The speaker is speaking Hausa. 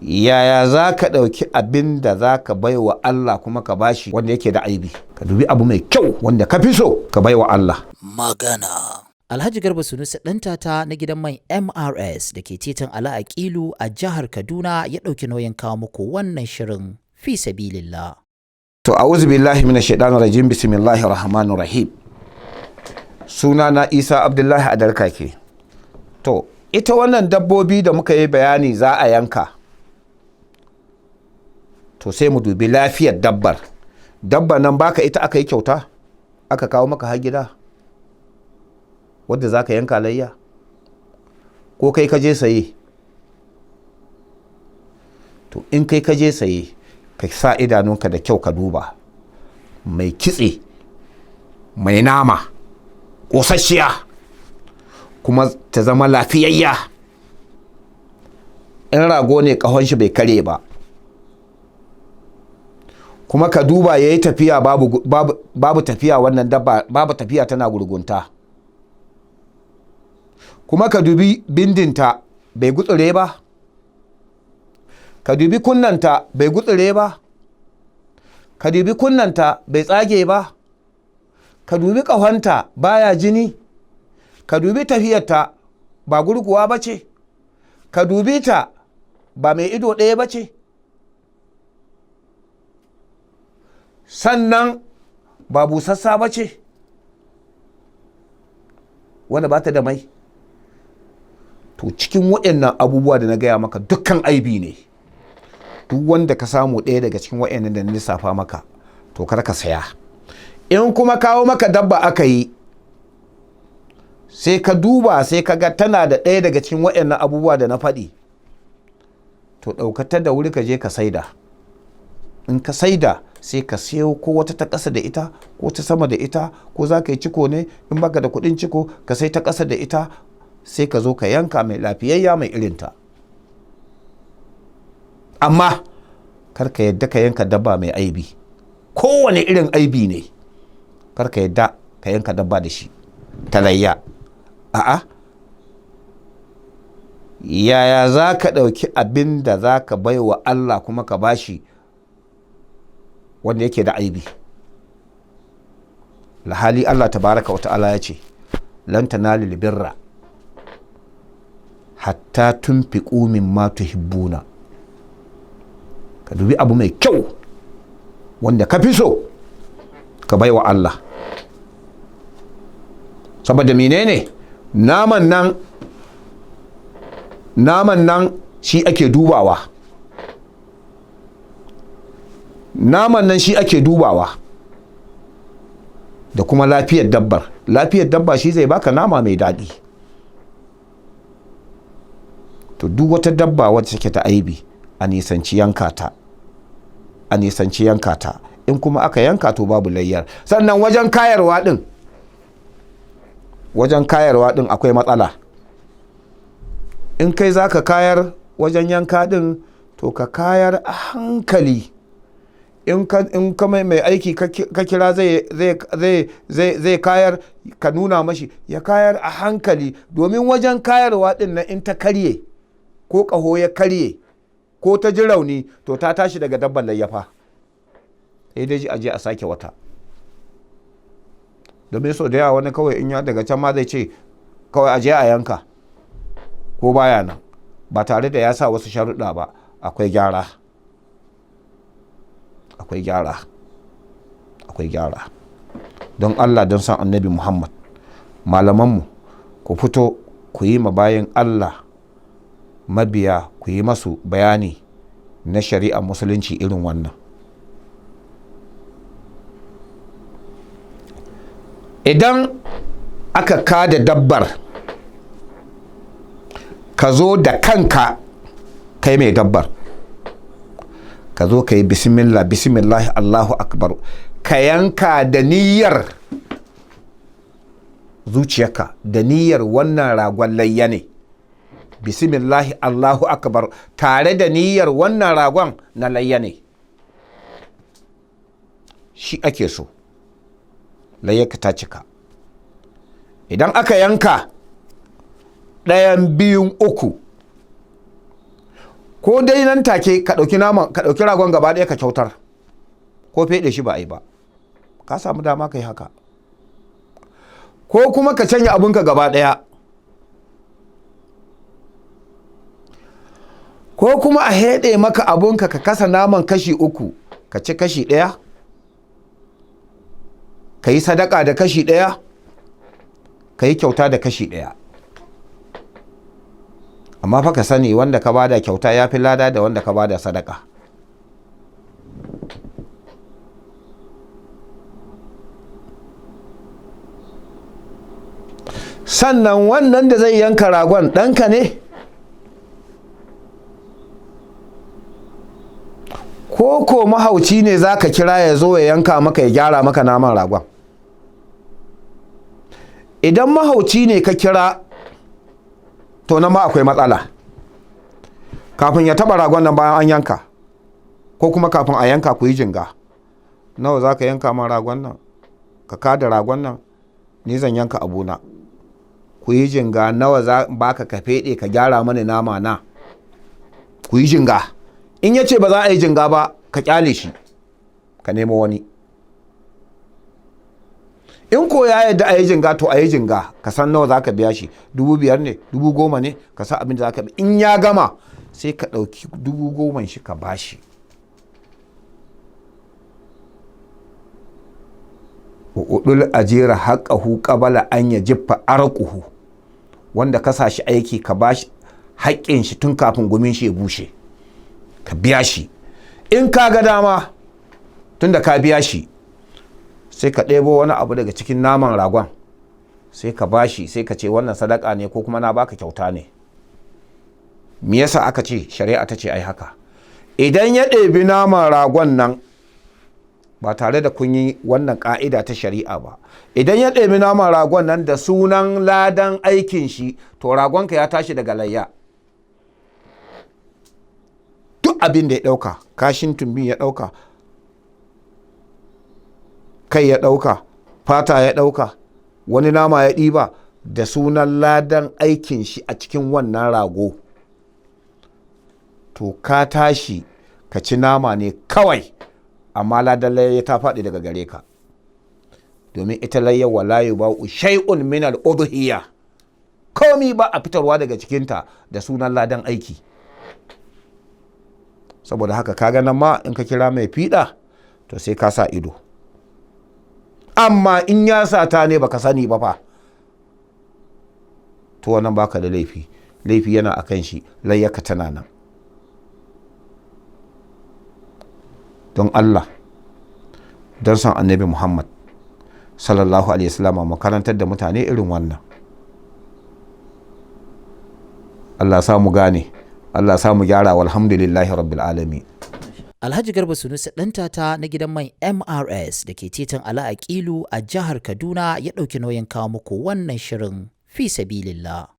Yaya za ka ɗauki abin da za ka bai wa Allah kuma ka bashi wanda yake da aibi? Ka dubi abu mai kyau wanda ka fi so ka bai wa Allah. Magana. Alhaji Garba Sunusi ɗantata na gidan man MRS da ke titin Ala Aqilu a jihar Kaduna ya ɗauki nauyin kawo muku wannan shirin fi sabilillah. To, a'udhu billahi minash shaitanir rajim, bismillahir rahmanir rahim. Suna na Isa Abdullahi Adarkake. To, ita wannan dabbobi da muka yi bayani za a yanka. To, sai mu dubi lafiyar dabbar. Dabbar nan baka ita aka yi kyauta, aka kawo maka har gida, wadda za ka yanka layya, ko kai ka je saye? To, in kai ka je saye, ka sa idanunka da kyau ka duba mai kitse, mai nama, ƙosasshiya, kuma ta zama lafiyayya. In rago ne, ƙahon shi bai kare ba. Kuma ka duba ya yi tafiya babu, babu, babu tafiya, wannan dabba babu tafiya, tana gurgunta. Kuma ka dubi bindinta, bai gutsure ba. Ka dubi kunnanta, bai gutsure ba. Ka dubi kunnanta, bai tsage ba. Ka dubi ƙahonta, baya jini. Ka dubi tafiyarta, ba gurguwa ba ce. Ka dubi ta, ba mai ido ɗaya ba ce. Sannan ba busassa ba ce wanda ba ta da mai. To, cikin waɗannan abubuwa da na gaya maka, dukkan aibi ne. Duk wanda ka samu ɗaya daga cikin waɗannan da na lissafa maka, to kar ka saya. In kuma kawo maka dabba aka yi, sai ka duba, sai ka ga tana da ɗaya daga cikin waɗannan abubuwa da na faɗi, to ɗaukatar da wuri ka je ka saida. In ka saida, sai ka sayo ko wata ta ƙasa da ita ko ta sama da ita, ko za ka yi ciko ne. In baka da kuɗin ciko, ka sai ta ƙasa da ita, sai ka zo ka yanka mai lafiyayya mai irinta. Amma kar ka yadda ka yanka dabba mai aibi. Kowane irin aibi ne, kar ka yadda ka yanka dabba da shi talayya. A'a, yaya za ka ɗauki abin da za ka bai wa Allah kuma ka bashi wanda yake da aibi? Alhali Allah tabaraka wa ta'ala ya ce, lan tanalul birra hatta tunfiqu mimma tuhibbuna. Ka dubi abu mai kyau wanda ka fi so ka bai wa Allah. Saboda menene? Naman nan, naman nan shi ake dubawa. Naman nan shi ake dubawa, da kuma lafiyar dabbar. Lafiyar dabba shi zai baka nama mai daɗi. To, duk wata dabba wacce take ta aibi, a nisanci yanka ta, a nisanci yanka ta. In kuma aka yanka, to babu layyar. Sannan wajen kayarwa din, wajen kayarwa din akwai matsala. In kai za ka kayar wajen yanka din, to ka kayar a hankali. In ka mai aiki ka kira zai kayar, ka nuna mashi ya kayar a hankali, domin wajen kayarwa din na in ta karye, ko ƙaho ya karye, ko ta ji rauni, to ta tashi daga dabban layyafa, sai dai a je a sake wata. Domin sau da yawa wani kawai in ya daga can ma zai ce kawai a je a yanka ko baya nan, ba tare da ya sa wasu sharuɗa ba. Akwai gyara, akwai gyara, akwai gyara. Don Allah, don san Annabi Muhammad, malamanmu, ku fito ku yi ma bayan Allah mabiya, ku yi masu bayani na shari'ar Musulunci irin wannan. Idan aka kada dabbar, ka zo da kanka, kai mai dabbar, ka zo ka yi bismillah, bismillah Allahu akbar, ka yanka da niyyar zuciyarka, da niyyar wannan ragon layya ne. Bismillahi Allahu akbar, tare da niyyar wannan ragon na layya ne, shi ake so. Layyarka ta cika. Idan aka yanka, ɗayan biyun uku: Ko dai nan take ka ɗauki naman, ka ɗauki ragon gaba ɗaya ka kyautar, ko feɗe shi ba a yi ba, ka samu dama ka yi haka. Ko kuma ka canya abinka gaba ɗaya, ko kuma a heɗe maka abunka, ka kasa naman kashi uku, ka ci kashi ɗaya, ka yi sadaka da kashi ɗaya, ka yi kyauta da kashi ɗaya. Amma fa ka sani, wanda ka bada kyauta ya fi lada da wanda ka bada sadaka. Sannan wannan da zai yanka ragon, ɗanka ne ko ko mahauci ne za ka kira ya zo ya yanka maka, ya gyara maka naman ragon? Idan mahauci ne ka kira, to nan ma akwai matsala. Kafin ya taba ragon nan bayan an yanka, ko kuma kafin a yanka, ku yi jinga: nawa za ka yanka man ragon nan, ka kada ragon nan, ni zan yanka abuna. Ku yi jinga, nawa za baka ka feɗe ka gyara mani nama na? Ku yi jinga. In ya ce ba za a yi jinga ba, ka kyale shi, ka nemo wani. In ko ya yadda a yi jinga, to a yi jinga. Ka san nawa za ka biya shi, 5,000 ne, 10,000 ne, ka san abin da za ka bi. In ya gama, sai ka ɗauki 10,000n shi ka bashi. Udul ajira haqqahu qabala an yajiffa arquhu. Wanda ka sa shi aiki, ka bashi haƙƙin shi tun kafin gumin shi ya bushe, ka biya shi. In ka ga dama, tunda ka biya shi, sai ka ɗebo wani abu daga cikin naman ragon, sai ka bashi, sai ka ce wannan sadaka ne ko kuma na baka kyauta ne. Me yasa aka ce, shari'a ta ce ai haka? Idan ya ɗebi naman ragon nan ba tare da kun yi wannan ka'ida ta shari'a ba, idan ya ɗebi naman ragon nan da sunan ladan aikin shi, to ragonka ya tashi daga layya. Duk abin da ya ɗauka, kashin tumbin ya ɗauka, kai ya ɗauka, fata ya ɗauka, wani nama ya ɗiba da sunan ladan aikin shi a cikin wannan rago, to ka tashi ka ci nama ne kawai, amma ladan layya ta faɗi daga gare ka. Domin ita layya, wala yuba'u shay'un min al-udhiyya, komi ba a fitarwa daga cikinta da sunan ladan aiki. Saboda haka kaga nan ma, in ka kira mai fiɗa, to sai ka sa ido. Amma in ya sata ne baka sani ba fa, to wannan baka da laifi, laifi yana akan shi, layyaka tana nan. Don Allah, don son Annabi Muhammad sallallahu alaihi wasallam, mu karantar da mutane irin wannan. Allah sa mu gane, Allah sa mu gyara. Walhamdulillahi rabbil alamin. Alhaji Garba Sunusi Ɗantata na gidan man MRS da ke titin Ala Aqilu a jihar Kaduna ya ɗauki nauyin kawo muku wannan shirin fi sabilillah.